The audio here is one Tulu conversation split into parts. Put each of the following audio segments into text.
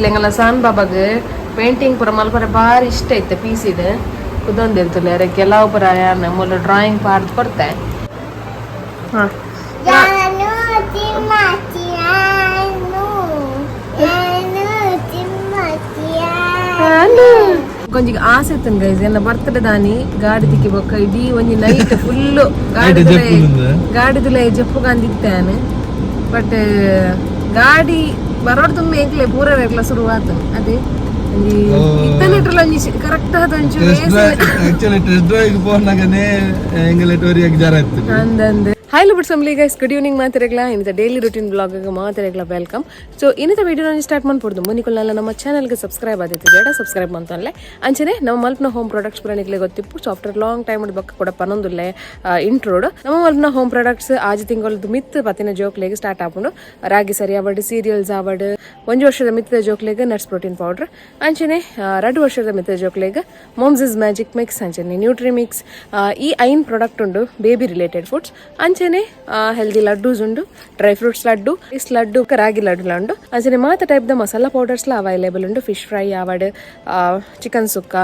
ಎಂಗಲ ಸಾನ್ ಬಾಬಾಗ್ ಪೇಂಟಿಂಗ್ ಪೂರ ಮಲ್ಪರೆ ಬಾರಿ ಇಷ್ಟ ಇತ್ತೆ. ಪೀಸಿಡ್ ಕುದೊಂದಿರ್ತುಲೆ ಅರೆ ಕೆಲವು ಪೂರ ಯಾನ್ ಮೂಲು ಡ್ರಾಯಿಂಗ್ ಪಾಡ್ದ್ ಕೊರ್ತೆ. ಹಾ. ನಾನು ತಿಮ್ಮತಿಯಾನು, ನಾನು ತಿಮ್ಮತಿಯಾನು. ಕೊಂಚ ಆಸೆ ಇತ್ತು ಗೈಸ್, ಎನ್ನ ಬರ್ತಡೆ ದಾನಿ ಗಾಡಿ ತಿಕ್ಕಿ ಬೊಕ್ಕ ಇಡೀ ಒಂಜಿ ನೈಟ್ ಫುಲ್ ಗಾಡಿ ಗಾಡಿದುಲ ಜಪ್ಪುಗಂದಿತ್ತಾನು. ಬಟ್ ಗಾಡಿ ಬರೋಡ್ ತುಂಬ ಎಂಕ್ಲೆ ಪೂರ ರೇಟ್ಲ ಶುರು ಆತು. ಅದೇ ಒಂಜಿ ಇತ್ತನೆಟ್ರಲ ಒಂಜಿ ಕರೆಕ್ಟ್ ಆದ ಒಂಚೂರು. ಆಕ್ಚುಲಿ ಟೆಸ್ಟ್ ಡ್ರೈವ್ ಪೋನಾಗನೆ ಎಂಗಲ ಟೋರಿಯಾಗಿ ಜರ ಇತ್ತು. ಅಂದಂದೆ. ಹಾಯ್ ಲುಬಿಟ್ family guys, good evening ಮಾತಿರಗ್ಲ. ಇನ್ನಿತ daily routine blog ಮಾತಿರಗ್ಲ welcome. So ಇನ್ನಿತ video ನಾನು ಸ್ಟಾರ್ಟ್ ಮಾಡ್ಬೋದು. ಮುನಿಕೊಲ್ಲ ನಮ್ಮ ಚಾನಲ್ಗೆ ಸಬ್ಸ್ಕ್ರೈಬ್ ಆದಿತ್ತು ಬೇಡ, ಸಬ್ಸ್ಕ್ರೈಬ್ ಅಂತನ್ಲೆ. ಅಂಚನೆ ನಮ್ಮ ಮಲ್ಪ್ನ ಹೋಮ್ ಪ್ರಾಡಕ್ಟ್ಸ್ ಪುರಾಣಿಗ್ಲೆ ಗೊತ್ತಿಪ್ಪು. ಸೊ ಆಫ್ಟರ್ ಲಾಂಗ್ ಟೈಮ್ ಬೊಕ್ಕ ಕೂಡ ಪನೊಂದುಲ್ಲೆ ಇಂಟ್ರೋಡ್. ನಮ್ಮ ಮಲ್ಪ್ನ ಹೋಮ್ ಪ್ರಾಡಕ್ಟ್ಸ್ ಆಜಿ ತಿಂಗಳದ್ದು ಮಿತ್ ಪತ್ತಿನ ಜೋಕ್ಲೆಗ್ ಸ್ಟಾರ್ಟ್ ಆಪುಂಡು. ರಾಗಿ ಸರಿ ಆವಡ್, ಸೀರಿಯಲ್ಸ್ ಆವಡ್, 1 ವರ್ಷದ ಮಿತ್ತದ ಜೋಕ್ಲೆಗ್ ನಟ್ಸ್ ಪ್ರೋಟೀನ್ ಪೌಡರ್, ಅಂಚನೆ 2 ವರ್ಷದ ಮಿತ್ತದ ಜೋಕ್ಲೆಗ್ ಮಾಮ್ಸ್ is magic mix, ಅಂಚನೆ ನ್ಯೂಟ್ರಿ ಮಿಕ್ಸ್, ಈ ಐನ್ ಪ್ರಾಡಕ್ಟ್ ಉಂಡು ಬೇಬಿ ರಿಲೇಟೆಡ್ ಫುಡ್ಸ್. ಅಂಚನೆ ಹೆಲ್ದಿ ಲಡ್ಡೂಸ್ ಉಂಡು, dry fruits laddu, is laddu, ರಾಗಿ ಲಡ್ಡು ಉಂಡು. ಅಂಚನೆ ಮಾತ ಟೈಪ್ ದ ಮಸಾಲಾ ಪೌಡರ್ಸ್ ಲಾ ಅವೈಲೇಬಲ್ ಉಂಡು. ಫಿಶ್ ಫ್ರೈ ಆವಡ್, chicken sukka,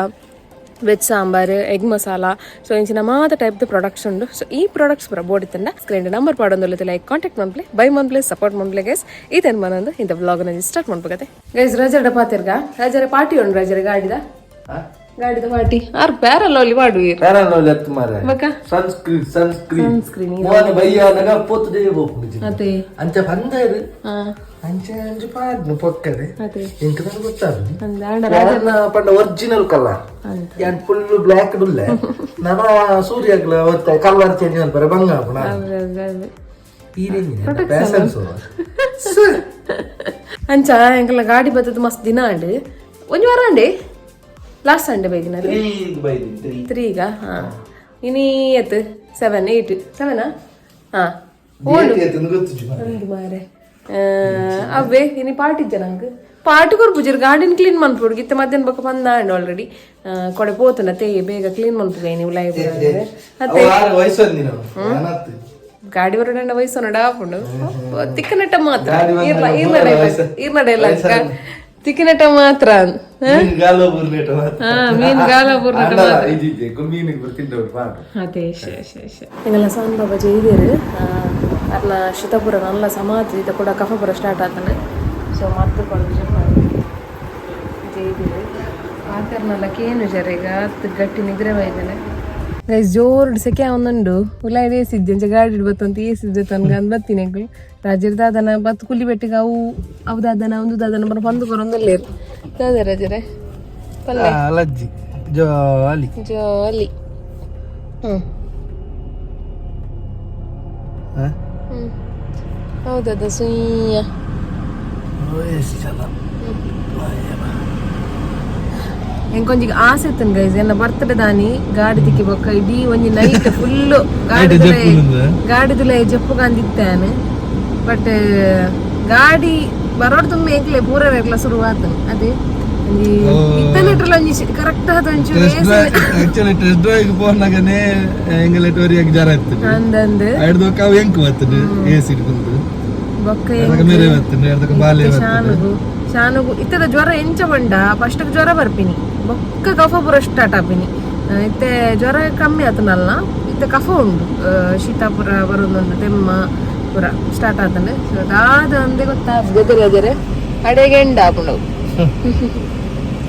veg sambar, egg masala, ಸೊ ಇಂಚಿನ ಮಾತ ಟೈಪ್ ದ ಪ್ರಾಡಕ್ಟ್ಸ್ ಉಂಡು. ಸೊ ಈ ಪ್ರಾಡಕ್ಟ್ಸ್ ಪೂರ ಬೋಡಿತ್ತಂಡ ಸ್ಕ್ರೀನ್ ನಂಬರ್ ಪಾಡೊಂದು ಲೈಕ್ ಕಾಂಟ್ಯಾಕ್ಟ್ ಮನ್ಪ್ಲೆ, ಬೈ ಮನ್ಪ್ಲೆ, ಸಪೋರ್ಟ್ ಮನ್ಪ್ಲೆ ಗೈಸ್. ಈತನ್ ಮನಂದು ಇಂಥ ವ್ಲಾಗ್ ಸ್ಟಾರ್ಟ್ ಮಾಡ್ಬೇಕತ್ತೆ ಗೈಸ್. ರಜರ ಪಾತಿರ್ಗ, ರಜರ ಪಾರ್ಟಿ ಉಂಡು. ರಜರ ಗಾಡಿದ ಗಾಡಿದ ಪಾರ್ಟಿ ಆರ್ ಪ್ಯಾರಲ್ಲ ಅಲ್ಲಿ ಮಾಡುವೀರ್. ಪ್ಯಾರಲ್ ಎತ್ತು ಮಾರೆ. ಬಕ್ಕ. Sunscreen, sunscreen. Sunscreen. ಮೋನೆ ಬಯ್ಯಾನಗ ಪೊತ್ತು ದೇವಿ ಬೋಪುಂಡು. ಅದೇ. ಅಂಚ ಪಂದೇರು ಅಂಚೆ ಅಂಚೆ ಪಾಡ್ನು ಪೊಕ್ಕದೆ. ಅದೇ. ಎಂಕ್ ದಾದ ಗೊತ್ತಾಗುದು. ಅಂದಾಂಡ. ಯಾರನ್ನ ಪಂಡ ಒರಿಜಿನಲ್ ಕಲರ್. ಯಾನ್ ಫುಲ್ ಬ್ಲ್ಯಾಕ್ ಡುಲ್ಲೆ. ನನ ಸೂರ್ಯಗ್ಲ ಒತ್ತ ಕಲರ್ ಚೇಂಜ್ ಮಲ್ಪರೆ ಬಂಗ ಆಪುಣ. ಪ್ಯಾಷನ್ಸ್. ಅಂಚ ಎಂಕಲ ಗಾಡಿ ಬತ್ತದ ಮಸ್ತ್ ದಿನ ಅಂಡ್ ಒಂಜಿ ವಾರ ಅಂಡೆ. ಲಾಸ್ಟ್ ಸಂಡೆ ಬೈದಿನ. ತ್ರೀಗ. ಹಾ, ಇನಿ ಎತ್ 7, 8, ಸೆವೆನಾ? ಹಾ, ಒಂದು ಮಾರೆ. ಅವೇ ಇನಿ ಪಾರ್ಟಿ ಇಜ್ಜ ನಂಗೆ. ಪಾರ್ಟಿ ಕೊರ್ಪುಜರ್. ಗಾಡಿನ ಕ್ಲೀನ್ ಮನ್ಪುಡು ಇತ್ತೆ. ಮಧ್ಯಾಹ್ನ ಬೊಕ್ಕ ಪಂದ ಅಂಡ್ ಆಲ್ರೆಡಿ ಕೊಡೆ ಪೋತುನ ತೇ ಬೇಗ ಕ್ಲೀನ್ ಮನ್ಪುಗ ಇನಿ ಉಲಾಯಿ ಅತ್ತೆ. ವಯಸ್ಸೊಂದಿನ. ಗಾಡಿ ಬರೋಣ ವಯಸ್ಸು ಆಪುಂಡು. ತಿಕ್ಕನಟ್ಟ ಮಾತ್ರ ಇರ್ಲ ಇರ್ನ ಇರ್ನ ಡೈಲಾಗ್ ತಿಕ್ಕಿನಟ್ಟ ಮಾತ್ರ. ಹಾ, ಮೀನ್ ಗಾಲ ಬೂರ್ನಟ. ಅದೇ ಶೇ ಶೇ ಶೇ. ಎಂಗಲ್ಲ ಸಾನ್ ಬಾಬಾ ಜೈದೇರು ಅರ್ನ ಶೀತಪುರ ನಲ್ಲ ಸಮಾಧಿ ಇದ ಕೂಡ ಕಫಪುರ ಸ್ಟಾರ್ಟ್ ಆತನೆ. ಸೊ ಮದ್ದು ಕೊಂಡು ಜೈದೇರು ಪಾತೆರ್ನಲ್ಲ ಕೇನು ಜರೇಗ ಅತ್ತು ಗಟ್ಟಿ ನಿದ್ರೆ ಬೈದೇನೆ ಗೈಸ್. ಜೋರು ಸೆಕೆ ಒಂದುಂಡು. ಉಲಾಯ್ದ ಏಸಿದ್ದೆ ಅಂಚ ಗಾಡಿ ಬತ್ತಂತ ಏಸಿದ್ದೆ ತನ್ಗ ಅಂದ್ ಬತ್ತೀನಿ. ಎಂಕುಲು ರಾಜರ್ ದಾದನ ಬತ್ತು ಕುಲಿ ಬೆಟ್ಟಿಗೆ ಅವು ಅವು ದಾದನ ಒಂದು ದಾದನ ಬರ ಬಂದು ಕೊರೊಂದುಲ್ಲೇರು ದಾದ ರಾಜರೇ ಪಲ್ಲೆ. ಲಜ್ಜಿ ಜಾಲಿ. ಜಾಲಿ. ಹ್ಮ್ ಹ್ಮ್ ಹೌದದ ಸುಯ್ಯ. ಚಲ. ಎಂಕೊಂಜಿ ಆಸೆ ಇತ್ತು ಗೈಸ್, ಎನ್ನ ಬರ್ತಡೆ ದಾನಿ ಗಾಡಿ ತಿಕ್ಕಿ ಬೊಕ್ಕ ಇಡೀ ಒಂಜಿ ನೈಟ್ ಫುಲ್ ಗಾಡಿ ಗಾಡಿದುಲ ಜಪ್ಪುಗಂದಿತ್ತಾನು. ಬಟ್ ಗಾಡಿ ಬರೋಡ್ ತುಂಬ ಎಂಕ್ಲೆ ಪೂರ ರೇಟ್ಲ ಶುರು ಆತು. ಅದೇ ಒಂಜಿ ಇತ್ತನೆಟ್ರಲ ಒಂಜಿ ಕರೆಕ್ಟ್ ಆದ ಒಂಚೂರು. ಆಕ್ಚುಲಿ ಟೆಸ್ಟ್ ಡ್ರೈವ್ ಪೋನಾಗನೆ ಎಂಗಲ ಟೋರಿಯಾಗಿ ಜರ ಇತ್ತು. ಅಂದಂದು. ಐಡ್ದೊಕ್ಕ ಅವು ಎಂಕ್ ಬರ್ತದೆ ಎಸಿ ಕುಂದು. ಬೊಕ್ಕ ಅದಕ್ಕೆ ಮೇರೆ ಬರ್ತದೆ, ಅದಕ್ಕೆ ಬಾಲೆ ಬರ್ತದೆ. ಶಾನುಗು ಶಾನುಗು ಇತ್ತದ ಜ್ವರ ಎಂಚ ಬಂಡ, ಫಸ್ಟ್ ಜ್ವರ ಬರ್ಪಿನಿ, ಬೊಕ್ಕ ಕಫ ಪೂರ ಸ್ಟಾರ್ಟ್ ಆಪಿನಿ. ಇತ್ತೆ ಜ್ವರ ಕಮ್ಮಿ ಆತನಲ್ಲ, ಇತ್ತೆ ಕಫ ಉಂಡು. ಶೀತ ಪೂರ ಬರೋದುಂಡು, ತೆಮ್ಮ ಪೂರ ಸ್ಟಾರ್ಟ್ ಆತಂಡೆ. ಸೊ ದಾದ ಅಂದೆ ಗೊತ್ತಾಗ ಅದರೆ ಅಡೆಗೆ ಎಂಡ ಆಪುಂಡು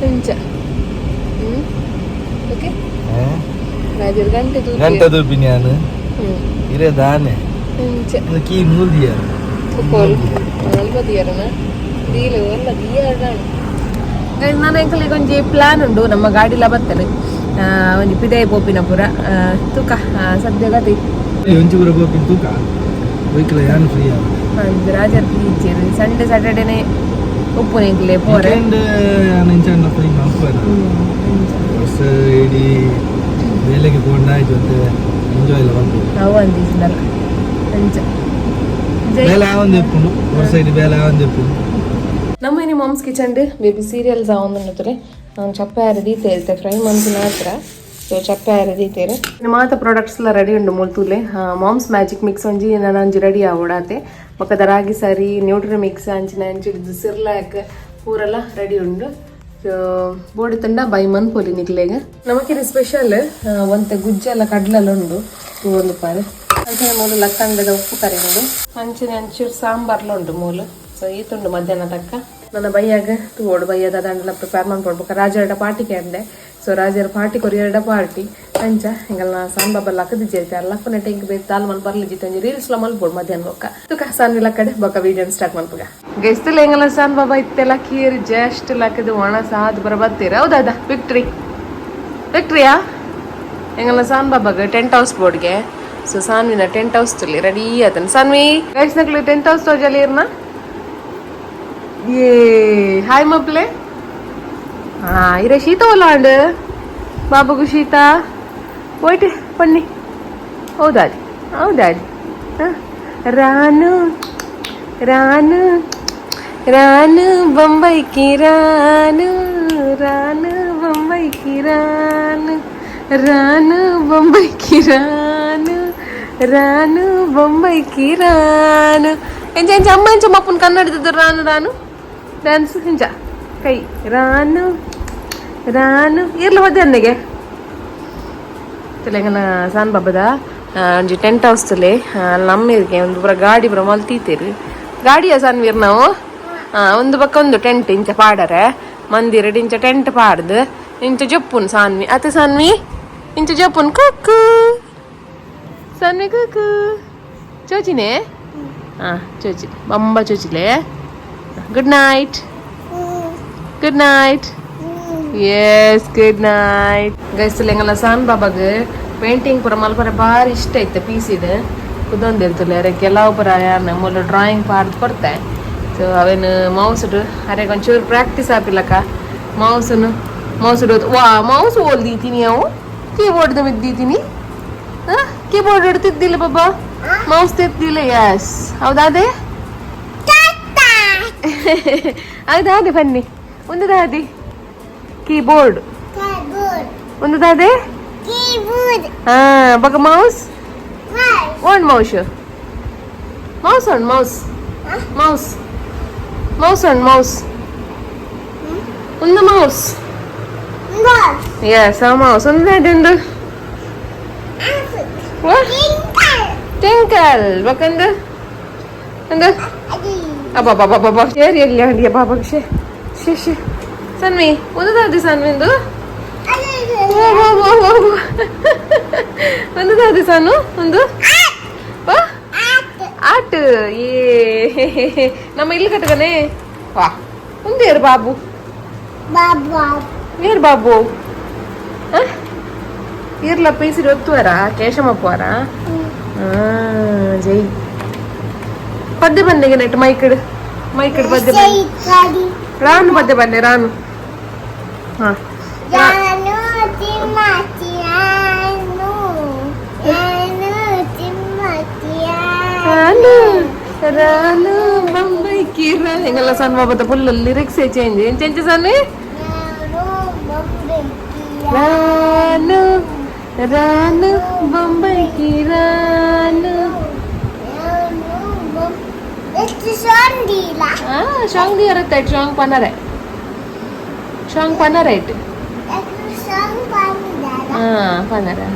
ಎಂಚ. ಹ್ಮ್ ಓಕೆ ರಾಜರ್ ಗಂಟೆ ತೂಪಿ. ಗಂಟೆ ತೂಪಿನಿ ಯಾನು. ಇರೇ ದಾನೆ. ಎಂಚ. ಕೀ ಮೂಲ್ದಿಯ. ಕೋಲ್ ಅಲ್ಪ ದಿಯರನ ದೀಲು ಅಲ್ಲ ದಿಯಾಡ. ನಾನು ಎಂಕಲಿಗೆ ಒಂಜಿ ಪ್ಲಾನ್ ಉಂಡು. ನಮ್ಮ ಗಾಡಿಲ ಬತ್ತನೆ ಒಂಜಿ ಪಿದೈ ಪೋಪಿನ ಪೂರ ತೂಕ ಸದ್ಯ ಗತಿ. ಒಂಚಿ ಪೂರ ಪೋಪಿನ ತೂಕ ವೆಹಿಕಲ್ ಯಾನು ಫ್ರೀ. ಅಂದ್ ರಾಜರ್ ಫ್ರೀ ಇಚ್ಚೇರು. ಸಂಡೇ ಸ್ಯಾಟರ್ಡೇನೆ ಉಪ್ಪುನ ಎಂಕಲೆ ಪೋರೆ. ವೀಕೆಂಡ್ ಯಾನು ಇಂಚ ಫ್ರೀ ಮಲ್ಪುವೆ. ಬಸ್ ಇಡೀ ಬೇಲೆಗೆ ಪೋಂಡ ಆಯ್ತು ಅಂತ ಎಂಜಾಯ್ ಎಲ್ಲ ಮಲ್ಪು. ಅವು ಅಂದಿದ್ದಲ್ಲ ಅಂಚ ಜೈ. ಬೇಲೆ ಆವೊಂದು ಇಪ್ಪುಂಡು, ಒಂದು ಸೈಡ್ ಬೇಲೆ ಆವೊಂದು ಇಪ್ಪುಂಡು. ನಮ್ಮ ಇನಿ ಮಾಮ್ಸ್ ಕಿಚನ್ ಬೇಬಿ ಸೀರಿಯಲ್ಸ್ ಆವೊಂದುಂಡುತ್ತಲೆ. ನಾನು ಚಪ್ಪೆ ದೀತೆ ಇತ್ತೆ ಫ್ರೈ ಮಂತಿನ ಹತ್ರ. ಸೊ ಚಪ್ಪೆ ದೀತೇರು. ಮಾತ ಪ್ರಾಡಕ್ಟ್ಸ್ ಎಲ್ಲ ರೆಡಿ ಉಂಡು ಮುಲ್ತುಲೆ. ಮಾಮ್ಸ್ ಮ್ಯಾಜಿಕ್ ಮಿಕ್ಸ್ ಒಂಜಿ ನಾನು ಒಂಜಿ ರೆಡಿ ಆವಡಾತೆ. ಬೊಕ್ಕದ ರಾಗಿ ಸರಿ, ನ್ಯೂಟ್ರಿ ಮಿಕ್ಸ್, ಅಂಚಿನ ಅಂಚಿ ಸಿರ್ಲಾಕ್ ಪೂರ. ಪೂರೆಲ್ಲ ರೆಡಿ ಉಂಡು. ಸೊ ಬೋಡಿ ತಂಡ ಬೈ ಮನ್ಪೊಲಿ ನಿಕ್ಲೆಗ್. ನಮಕಿರಿ ಸ್ಪೆಷಲ್ ಒಂತೆ ಗುಜ್ಜೆಲ್ಲ ಕಡ್ಲೆಲ್ಲ ಉಂಡು, ತೂವೊಂದು ಪಾರೆ. ಅಂಚನೆ ಮೂಲು ಲಕ್ಕಂಡದ ಉಪ್ಪು ಕರಿ ಉಂಡು, ಅಂಚನೆ ಅಂಚೂರು ಸಾಂಬಾರ್ಲ ಉಂಡು ಮೂಲು. ಸೊ ಈತುಂಡು ಮಧ್ಯಾಹ್ನ ತಕ್ಕ. ನನ್ನ ಬೈಯಾಗ ತೂವೋಡು, ಬೈಯದ ದಂಡಲ ಪ್ರಿಪೇರ್ ಮನ್ಪೊಡು. ಬೊಕ ರಾಜರಡ ಪಾರ್ಟಿ ಕೇಂಡೆ. ಸೊ ರಾಜರ ಪಾರ್ಟಿ ಕೊರಿಯರಡ ಪಾರ್ಟಿ ಅಂಚ ಎಂಗಲ್ನ ಸಾಂಬಾಬಲ್ಲ ಲಕ್ಕದಿಜ್ಜೆ. ಲಕ್ಕುನ ಟೆಂಕ್ ಬೇತ್ ದಾಲ್ ಮಲ್ ಬರ್ಲಿ ಜಿತ್ತ ಒಂಜಿ ರೀಲ್ಸ್ ಲ ಮಲ್ಪೊಡು ಮಧ್ಯಾಹ್ನ. ಬೊಕ್ಕ ತುಕ ಸಾನ್ವಿ ಲಕ್ಕಡೆ, ಬೊಕ್ಕ ವಿಡಿಯೋ ಸ್ಟಾರ್ಟ್ ಮಲ್ಪುಗ. ಗೆಸ್ತುಲ ಎಂಗಲ ಸಾನ್ ಬಾಬಾ ಇತ್ತೆಲ್ಲ ಕೀರ್ ಜಸ್ಟ್ ಲಕ್ಕದು ಒಣ ಸಾದ್ ಬರ ಬತ್ತೀರ. ಹೌದಾದ ವಿಕ್ಟ್ರಿ ವಿಕ್ಟ್ರಿಯಾ? ಎಂಗಲ ಸಾನ್ ಬಾಬಾಗ ಟೆಂಟ್ ಹೌಸ್ ಬೋರ್ಡ್ಗೆ. ಸೊ ಸಾನ್ವಿನ ಟೆಂಟ್ ಹೌಸ್ ತುಲಿ ರೆಡಿ ಆತನ. ಸಾನ್ವಿ, ಗೈಸ್ ನಕ್ಲು ಟೆಂಟ್ ಹೌಸ್ ತೋಜಲಿ ಇರ್ನ. ಏ ಹಾಯ್ ಮಪ್ಲೆ. ಹಾ, ಇರ ಶೀತ ಉಲ್ಲಾಂಡ್ ಬಾಬುಗು ಶೀತ ಹೋಯ್ತೆ ಬನ್ನಿ. ಹೌದಾದಿ ಹೌದಾದಿ. ರಾನು ರಾನು ರಾನು ಬೊಂಬೈ ಕಿ ರಾನು, ರಾನು ಬೊಂಬೈ ಕಿ ರಾನು, ರಾನು ಬೊಂಬೈ ಕಿ ರಾನು, ರಾನು ಬೊಂಬೈ ಕಿ ರಾನು. ಎಂಚ ಎಂಚ ಅಮ್ಮ ಎಂಚ ಮಪ್ಪನ್ ಕನ್ನಡದ ರಾನು ರಾನು ಡ್ಯಾನ್ಸ್ ಎಂಚ ಕೈ ರಾನು ರಾನು ಇರ್ಲ ಮಧ್ಯಾಹ್ನಗೆ. ತೆಲಂಗಾಣ ಸಾನ್ ಬಾಬದ ಒಂಜಿ ಟೆಂಟ್ ಹೌಸ್ ತುಲೆ ನಮ್ಮ ಒಂದು ಪೂರ ಗಾಡಿ ಪೂರ ಮಲ್ತೀತೇರು. ಗಾಡಿಯ ಸಾನ್ವೀರ್ ನಾವು ಒಂದು ಪಕ್ಕ ಒಂದು ಟೆಂಟ್ ಇಂಚ ಪಾಡರೆ ಮಂದಿರ ಇಂಚ ಟೆಂಟ್ ಪಾಡ್ದು ಇಂಚ ಜಪ್ಪುನ್ ಸಾನ್ವಿ ಅತ. ಸಾನ್ವಿ ಇಂಚ ಜಪ್ಪುನ್. ಕುಕ್ಕು ಸಾನ್ವಿ ಕುಕ್ಕು ಚೋಚಿನೆ. ಹಾ, ಚೋಚಿ ಬಂಬ ಚೋಚಿಲೆ. Good night, good night. Yes, good night guys. ಎಂಗಲ San ಬಾಬಾಗ್ painting ಪೂರ ಮಲ್ಪರೆ ಬಾರಿ ಇಷ್ಟ ಐತೆ. ಪೀಸ್ ಇದೆ ಕುದೊಂದಿರ್ತಲ್ಲ ಅರೆ. ಕೆಲವು ಪೂರ ಯಾರನ್ನ ಮೂಲ ಡ್ರಾಯಿಂಗ್ ಪಾಡ್ದು ಕೊಡ್ತೆ. ಸೊ ಅವೇನು ಮೌಸ್ಡ್ ಅರೆಗೆ ಒಂಚೂರು ಪ್ರಾಕ್ಟೀಸ್ ಆಪಿಲ್ಲಕ್ಕ ಮೌಸನು. ಮೌಸ್ ವಾ ಮೌಸ್ ಓಲ್ ದೀತೀನಿ ಅವು ಕೀಬೋರ್ಡ್ ದೀತೀನಿ. ಕೀಬೋರ್ಡ್ ಇಡ್ತಿದ್ದಿಲ್ಲ ಬಾಬಾ, ಮೌಸ್ ತೆತ್ತಿಲ್ಲ. ಎಸ್, ಹೌದಾದೆ ಹೌದಾದೆ. ಬನ್ನಿ, ಒಂದು ದಾದಿ ಕೀಬೋರ್ಡ್. Keyboard. ಒಂದು ದಾದೆ. Keyboard. ಹಾ, ಬಗ mouse. Mouse. One mouse, mouse, one mouse, mouse, mouse, one mouse, ಒಂದು ಮೌಸ್. Mouse. S, ಆ ಮೌಸ್ ಒಂದು ದಾದೆ ಒಂದು. Tinkle. Tinkle ಬಕಂದು ಒಂದು. Adi. ಅಬ್ಬಾ, ಶೇರ್ ಎಲ್ಲಿ ಅಂಡಿಯ ಬಾಬಾ. ಶೇ ಶೇ ಶೇ. ಸನ್ವಿ, ಒಂದು ದಾದಿ ಸನ್ವಿಂದು. ಓ ಓ ಓ ಓ. ಒಂದು ದಾದಿ ಸಾನು ಒಂದು ಆಟ. ಏ ನಮ್ಮ ಇಲ್ಲಿ ಕಟ್ಟಗನೆ ವಾ ಒಂದು ಏರು ಬಾಬು. Baba. ಏರು ಬಾಬು ಇರ್ಲ ಪೀಸಿರಿ ಒತ್ತುವರ ಕೇಶಮಪ್ಪುವರ. ಜೈ ಪದ್ಯ ಬಂದೆಗೆ ನೆಟ್ ಮೈಕಡ್ ಮೈಕಡ್ ಪದ್ಯ ಬಂದೆ. Say Ranu ಪದ್ಯ ಬಂದೆ ರಾನು. ಹಾ. Janu Timatianu. Janu Timatianu. Ranu Ranu Bombay ಕಿರಾನ್. ಎಂಗೆಲ್ಲ ಸಣ್ಣ ಬಾಬದ ಫುಲ್ ಲಿರಿಕ್ಸ್ ಚೇಂಜ್ ಏನ್ ಚೇಂಜ್ ಸನ್ನಿ. Janu Bombay. Ranu Ranu Bombay ಕಿರಾನು. Janu Bombay. It's Shandila. ಹಾ, ಶಾಂಗ್ the ಇರುತ್ತೆ. ಶಾಂಗ್ ಪನ್ನರೆ, ಶಾಂಗ್ ಪನ್ನರೆ it. It's Song Panda. ಹಾ, ಪನ್ನರೆ.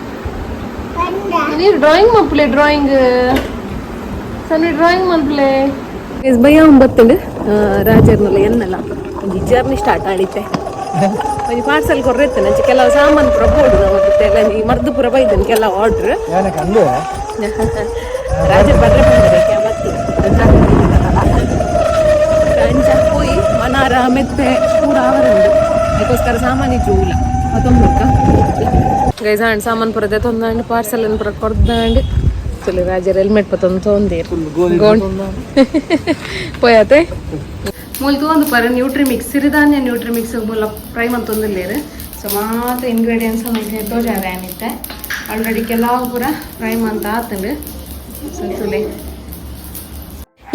Panda. ನೀರು ಡ್ರಾಯಿಂಗ್ ಮಲ್ಪಲೆ, ಡ್ರಾಯಿಂಗ್ ಸಣ್ಣ ಡ್ರಾಯಿಂಗ್ ಮಲ್ಪಲೆ. ಎಸ್ ಭಯ ಒಂಬತ್ತಂಡು ರಾಜರ್ನಲ್ಲ ಎನ್ನಲ್ಲ ಒಂಜಿ ಜರ್ನಿ ಸ್ಟಾರ್ಟ್ ಆಡಿತ್ತೆ. ಒಂಜಿ ಪಾರ್ಸಲ್ ಕೊರ್ರೆತ್ತೆ ನಂಚೆ ಕೆಲವು ಸಾಮಾನು ಪೂರ ಬೋಡು ನಮಗೆ ಎಲ್ಲ ಈ ಮರ್ದು ಪೂರ ಬೈದನ್ ಕೆಲವು ಆರ್ಡ್ರ್. ಯಾನಕ್ಕೆ ಅಂದು. ರಾಜರ್ ಬರ್ರೆ ಬಂದರೆ ಬತ್ತಿ ಅಂಚ ಪೋಯಿ ಮನಾರ ಮೆತ್ತೆ ಪೂರ ಅವರುಂಡು. ಅದಕ್ಕೋಸ್ಕರ ಸಾಮಾನು ಜೂಲ ಅದೊಂದು ಗೈಸ್ ಅಂಡ್ ಸಾಮಾನು ಪೂರ ತೊಂದಾಂಡ್, ಪಾರ್ಸಲ್ ಪೂರ ಕೊರ್ದಾಂಡ್. ಚಲೋ, ರಾಜರ್ ಹೆಲ್ಮೆಟ್ ಪತ್ತೊಂದು ತೊಂದೇರು ಗೋಂಡ್ ಪೋಯಾತೆ. ಮೂಲ ತೂವೊಂದು ಪರ ನ್ಯೂಟ್ರಿಮಿಕ್ಸ್, ಸಿರಿಧಾನ್ಯ ನ್ಯೂಟ್ರಿಮಿಕ್ಸ್ ಮೂಲ ಪ್ರೈಮ್ ಅಂತ ಒಂದಿಲ್ಲೇರು. ಸೊ ಮಾತ್ರ ಇಂಗ್ರೀಡಿಯೆಂಟ್ಸ್ ನಮಗೆ ತೋಜಾರೆ ಏನಿತ್ತೆ. ಆಲ್ರೆಡಿ ಕೆಲವು ಪೂರ ಪ್ರೈಮ್ ಅಂತ ಆತಂಡು. ಸೊ ತುಲೆ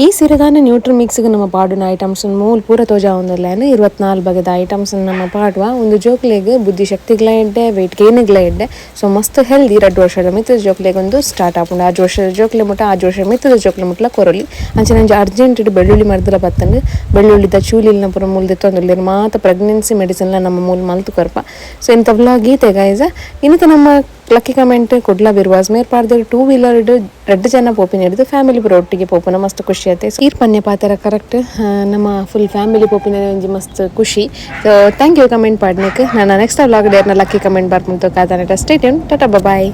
ಈ ಸಿರಿಧಾನ್ಯ ನ್ಯೂಟ್ರಿ ಮಿಕ್ಸ್ಗೆ ನಮ್ಮ ಪಾಡುನ ಐಟಮ್ಸ್ ಮೂಲು ಪೂರ ತೋಜಾವೊಂದುಲ್ಲೆರ್. 24 ಬಗೆದ ಐಟಮ್ಸ್ ನಮ್ಮ ಪಾಡುವ. ಒಂದು ಜೋಕ್ಲೆಗ್ ಬುದ್ಧಿ ಶಕ್ತಿಗ್ಲ ಎಡ್ಡೆ, ವೆಯ್ಟ್ ಗೇನ್ಗ್ಲ ಎಡ್ಡೆ. ಸೊ ಮಸ್ತ್ ಹೆಲ್ದಿ. 2 ವರ್ಷದ ಮಿತ್ತದ ಜೋಕ್ಲೆಗ್ ಒಂದು ಸ್ಟಾರ್ಟ್ ಆಪುಂಡು. 6 ವರ್ಷದ ಜೋಕ್ಲೆ ಮುಟ್ಟ, 6 ವರ್ಷ ಮಿತ್ತದ ಜೋಕ್ಲೆ ಮುಟ್ಲ ಕೊರೊಲಿ. ಅಂಚನೆ ಒಂಜಿ ಅರ್ಜೆಂಟ್ ಬೆಳ್ಳುಳ್ಳಿ ಮರ್ದಲ ಬತ್ತಂಡು. ಬೆಳ್ಳುಳ್ಳಿದ ಚೂಲಿಲ್ನ ಪೂರ ಮೂಲು ದೆತ್ತೊಂದುಲ್ಲೆರ್. ಮಾತ ಪ್ರೆಗ್ನೆನ್ಸಿ ಮೆಡಿಸಿನ್ಲ ನಮ್ಮ ಮೂಲು ಮಲ್ತ್ ಕೊರ್ಪ. ಸೊ ಇಂತ ವ್ಲಾಗ್ ಈತೆ ಗೈಸ್. ಇನ್ನತ ನಮ್ಮ ಲಕ್ಕಿ ಕಮೆಂಟ್ ಕುಡ್ಲ ಬಿರ್ವಾಸ್ ಮೇರ್ ಪಾಡ್ದೆರ್. ಟೂ ವೀಲರ್ ರಡ್ಡ್ ಜನ ಪೋಪಿನ ಹಿಡಿದು ಫ್ಯಾಮಿಲಿ ಪೂರ ಒಟ್ಟಿಗೆ ಪೋಪುನ ಮಸ್ತ್ ಖುಷಿ ಆತೆ. ಈರ್ ಪನ್ಯ ಪಾತೆರ ಕರೆಕ್ಟ್. ನಮ್ಮ ಫುಲ್ ಫ್ಯಾಮಿಲಿ ಪೋಪಿನ ಒಂಜಿ ಮಸ್ತ್ ಖುಷಿ. ಸೊ thank you comment ಪಾಡ್ನೆಕ್. ನಾನು ನೆಕ್ಸ್ಟ್ ವ್ಲಾಗ್ ಡೇರ್ನ ಲಕ್ಕಿ ಕಮೆಂಟ್ ಬರ್ಪುಂಡು ಕಾದಾನೆ. Stay tune, tata, boy.